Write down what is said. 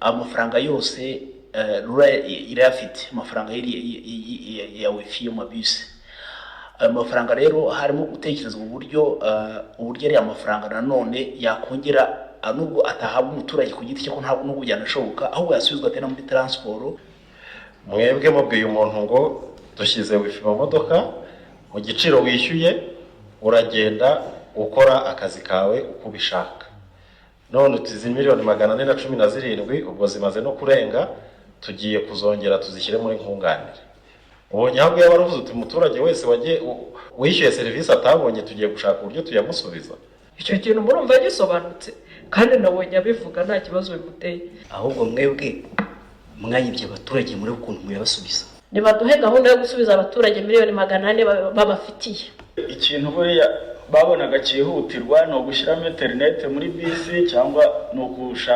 Amafaranga yose RURA irayafite, amafaranga ya wifi yo mu mabisi. Ayo mafaranga rero harimo gutekerezwa uburyo ariya mafaranga nanone yakongera, nubwo atahabwa umuturage ku giti cye, ko ntabwo nubwo byanashoboka, ahubwo yasubizwa tena muri transport. Mwebwe mubwiye umuntu ngo dushyize wifi mu modoka, mu giciro wishyuye uragenda ukora akazi kawe uko ubishaka, none uti izi miliyoni 417 ubwo zimaze no kurenga, tugiye kuzongera tuzishyire muri nkunganire. Ubonye ahubwo yaba waravuze uti umuturage wese wagiye wishyuye serivisi atabonye, tugiye gushaka uburyo tuyamusubiza. Icyo kintu murumva gisobanutse, kandi nabonye abivuga nta kibazo bimuteye. Ahubwo mwebwe mwayibye abaturage, muri ukuntu muyabasubiza. Nibaduhe gahunda yo gusubiza abaturage miliyoni 400 babafitiye. Ikintu buriya babonaga cyihutirwa ni ugushyiramo interineti muri bisi cyangwa ni ugushaka